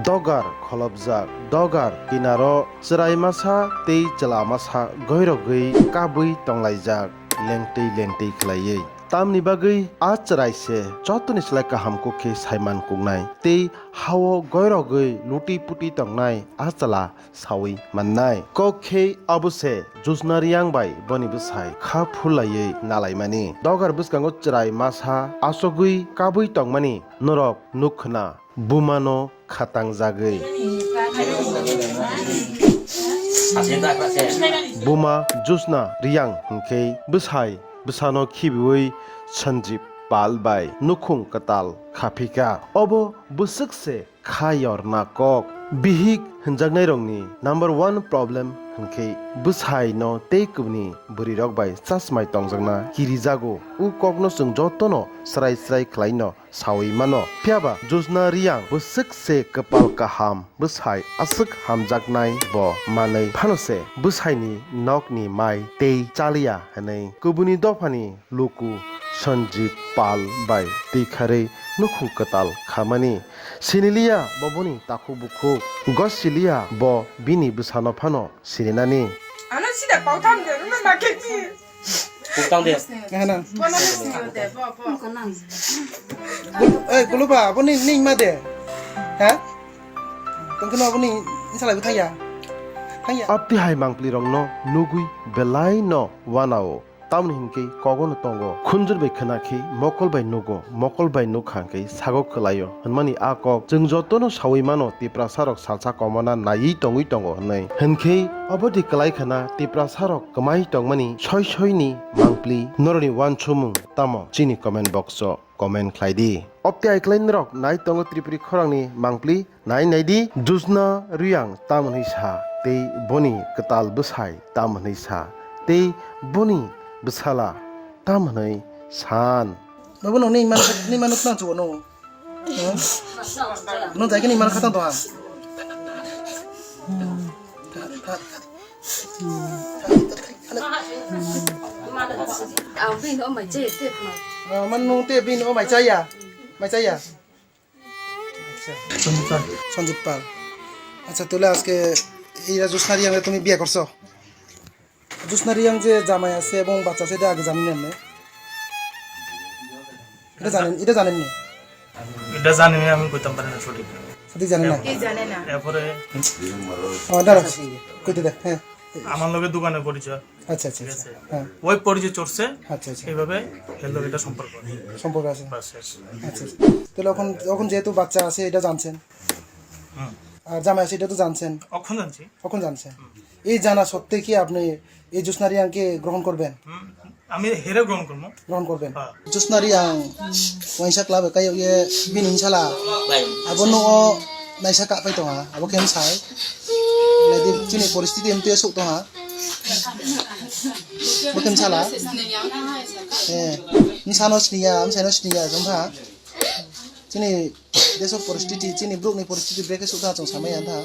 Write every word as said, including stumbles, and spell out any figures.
Dogar kholopjak, dogar kinaro chwrai masa tei chwla masa goirogwi kabwi tonglaijak, lengtwi lengtwi khlaiwi. Tamni bagwi a chwrai se jotoni slai kaham kuk khe saiman kuknai tei hao goirogwi luti puti tongnai a chwla saui mannai. Kok khe abo se Josna Reang bai boni bwsai kha phurlaiwi nalaimani. Dogar bwskango chwrai masa achogwi kabwi tongmani norok nuk khna bumano khatangjagwi. Buma Josna Reang hwnkhe bwsai bwsano khibiui Sanjib Pal bai nukhung kwtal khaphikha. Obo bwswk se kha yorna kok. Bihik hwnjaknairokni number one problem hwnkhe bwsaino tei kubuni bwrwirok bai chasmai tongjakna kirijago. O kokno chwng jotono srai srai khlaino saui mano. Phiyaba Josna Reang bwswk se kwpal kaham, bwsai aswk hamjaknai bo manwi phano se bwsaini nokni mai tei chaliya hwnwi kubuni dophani luku Sanjib Pal bai twi kharwi nukhung kwtal khamani. Siniliya bo boni takhuk bukhuk, gosiliya bo bini bwsano phano sininani. Ano sida kau tham de, runa na kekni. Kuk tang de. Hana. Bono sini de, bo, bo. Bul-, eh, Guluba, abo ni, ni ma de. Ha? Tongkhe no abo ni, ni salai bo thangya. Thangya. Abtwi hai mangpli rokno nugwi belai no wanao. Tamoni hinkhe kogono tongo, khunjur bai khna khe mokol bai nugo, mokol bai nukha hinkhe sago kwlaio hwnmani a kok chwng jotono saui mano, Tiprasa rok salsa komona naiwi tongwi tongo hwnwi. Hinkhe obodi kwlai khna Tiprasa rok kwmai tongmani soi soi ni mangpli noroni wansumung tamo chini comment box o comment khlai di. Obtwi ai kwlai norok nai tongo Tripuri khorang ni mangpli. Nai nai di, Josna Reang tam hwnwi sa, tei boni kwtal bwsai tam hwnwi sa, tei boni bwsala tam hwnwi san. Babu, no ni man, ni man utna chuo no. Hmm? No jai ke ni man khata to ha. Ang bini o mai chaya te phano. Ah, man no te bini o mai chaya. Mai chaya. আচ্ছা। সঞ্জীব পাল। সঞ্জীব পাল। আচ্ছা, তাহলে আজকে এই জোসনা রিয়াংরে তুমি বিয়ে করছো? জোসনা রিয়াং যে জামাই আছে এবং বাচ্চা আছে, এটা আগে জানেন না আপনি? এটা জানেন, এটা জানেন না? এটা জানি না, আমি কইতাম পারি না সঠিক। সঠিক জানেন না? কি জানে না? এরপরে ও, দাঁড়াও। কইতে দে, হ্যাঁ। আমার লগে দোকানে পরিচয়। আচ্ছা, আচ্ছা, ঠিক আচ্ছা। আছে? হ্যাঁ। ওই পরিচয় চড়ছে, আচ্ছা, আচ্ছা। এইভাবে এর লগে এটা সম্পর্ক। সম্পর্ক আছে। বাস, শেষ। আচ্ছা, আচ্ছা। তাহলে এখন, এখন যেহেতু বাচ্চা আছে, এটা জানছেন। হুম। আর জামাই আছে, এটা তো জানছেন। অখন জানছি। অখন জানছেন। হুম। এই জানা সত্ত্বে কি আপনি এই জোসনা রিয়াংকে গ্রহণ করবেন? হুম, আমি হেরে গ্রহণ করবো। গ্রহণ করবেন। হ্যাঁ। Josna Reang waisa club kai ye bini sala. Bai. Abo no naisa ka pai tonga, abo khe sai. Nai di chini poristiti mte sok tonga. Bo khe sala. Eh, msano sniya, msano sniya jong ha. Chini deso poristiti, chini bruk ni poristiti brekhe sok tonga chong samai antha.